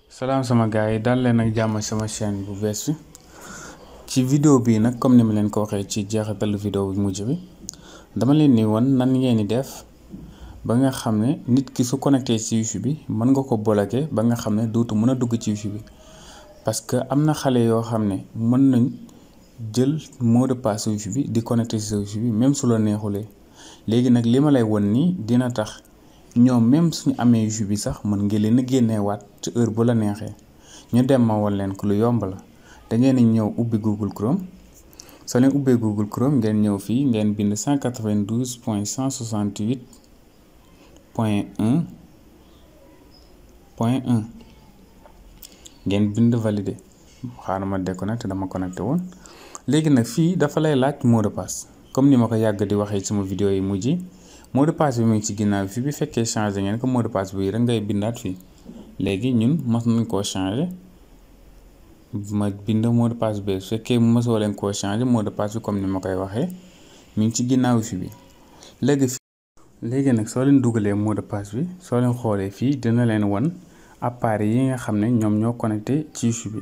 Salam sama gars yi daal leen ak jàmm sama chaîne bu bees bi ci vidéo bi nag comme ni ma leen ko waxee ci jeexitalu vidéo bu mujj bi dama leen ni woon nan ngeen di def ba nga xam ne nit ki su connecté ci wifi bi mën nga ko bloquer ba nga xam ne dootu mën a dugg ci wifi bi parce que am na xale yoo xam ne mën nañ jël mot de passe wifi bi di connecté ci wifi bi même su la neexulee léegi nag li ma lay won nii dina tax ñoom même suñu amee wifi bi sax mën nga leen a génneewaat ci heure bu la neexee ñu dem ma won leen ko lu yomb la da ngeen di ñëw ubbi Google Chrome soo leen ubbee Google Chrome ngeen ñëw fii ngeen bind 192.168.1.1 ngeen bind valider xaaral ma déconnecté dama connecté woon léegi nag fii dafa lay laaj mot de passe comme ni ma ko yàgg di waxee sama vidéo yi mujj yi mot de passe bi mu ngi ci ginnaaw fii bi fekkee changé ngeen ko mot de passe bi rek ngay bindaat fii léegi ñun mos nañ koo changé ma bind mot de passe bi su fekkee mosoo leen koo changé mot de passe bi comme ni ma koy waxee mi ngi ci ginnaaw fii bi léegi nag soo leen dugalee mot de passe bi soo leen xoolee fii dina leen wan appareil yi nga xam ne ñoom ñoo connecté ci wifi bi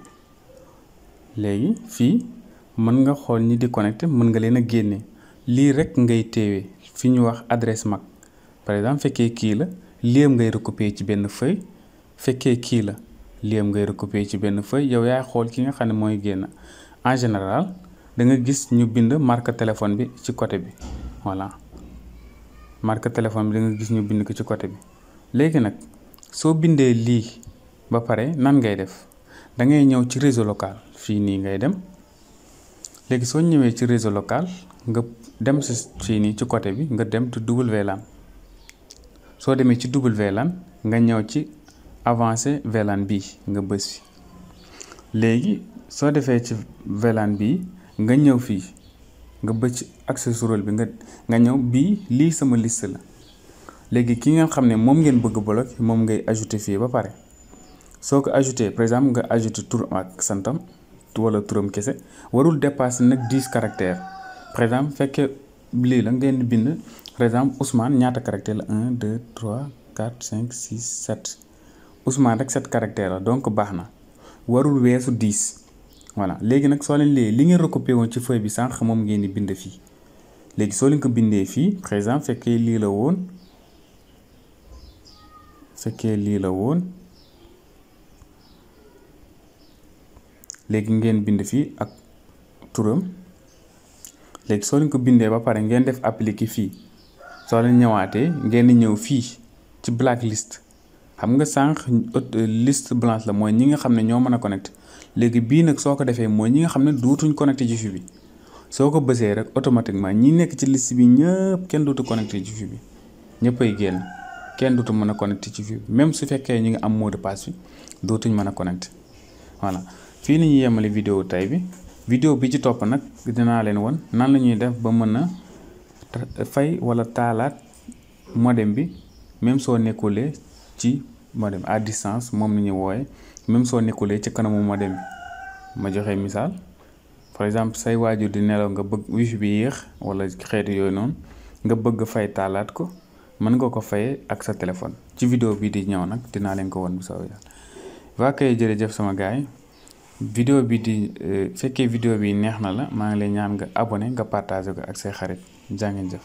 léegi fii mën nga xool ñi di connecté mën nga leen a génne lii rek ngay téewee fi ñu wax adresse MAC par exemple fekkee kii la liem ngay recopier ci benn feuille fekkee kii la liem ngay recopier ci benn feuille yow yaay xool ki nga xam ne mooy génn en général da nga gis ñu bind marque téléphone bi ci côté bi voilà marque téléphone bi da nga gis ñu bind ko ci côté bi léegi nag soo bindee lii ba pare nan ngay def da ngay ñëw ci réseau local fii nii ngay dem léegi soo ñëwee ci réseau local nga dem si fii nii ci côté bi nga dem ci WLAN soo demee ci WLAN nga ñëw ci avancé VLAN bii nga bës fi léegi soo defee ci VLAN bii nga ñëw fii nga bëcc accès rôle bi nga ñëw bii lii sama liste la léegi ki nga xam ne moom ngeen bëgg bloquer moom ngay ajouter fii ba pare soo ko ajouter par exemple nga ajouter tur ak santam wala turam kese warul dépasser nag 10 caractères par exemple fekkee lii la ngeen bind par exemple Ousmane ñaata caractère la 1 2 3 4 5 6 7 Ousmane rek 7 caractères la donc baax na warul weesu 10 voilà léegi nag soo leen li ngeen recopié woon ci feuille bi sànq moom ngeen di bind fii léegi soo leen ko bindee fii par exemple fekkee lii la woon léegi ngeen bind fii ak turam léegi soo leen ko bindee ba pare ngeen def appliquer fii soo leen ñëwaatee ngeen di ñëw fii ci blacklist xam nga sànq liste blanche la mooy ñi nga xam ne ñoo mën a connecté léegi bii nag soo ko defee mooy ñi nga xam ne dootuñ connecté ci fi bi soo ko bësee rek automatiquement ñi nekk ci liste bi ñëpp kenn dootu connecté ci fi bi ñëppay génn kenn dootu mën a connecté ci fi bi même su fekkee ñi ngi am mot de passe bi dootuñ mën a connecté voilà fii ni ñu yemale vidéo tay bi vidéo bi ci topp nag dinaa leen won nan la ñuy def ba mën a fay wala taalaat modem bi même soo nekkulee ci modem à distance moom la ñuy wooye même soo nekkulee ci kanamu modem bi ma joxe misaal par exemple say waajur di nelaw nga bëgg wifi bi yéex wala xeetu yooyu noonu nga bëgg fay taalaat ko mën nga ko fayee ak sa téléphone ci vidéo bi di ñëw nag dinaa leen ko won bu soobee yàlla waa kay jërëjëf sama gars yi vidéo bi di fekkee vidéo bi neex na la maa ngi lay ñaan nga abonné nga partagé ko ak say xarit jaa ngeen jëf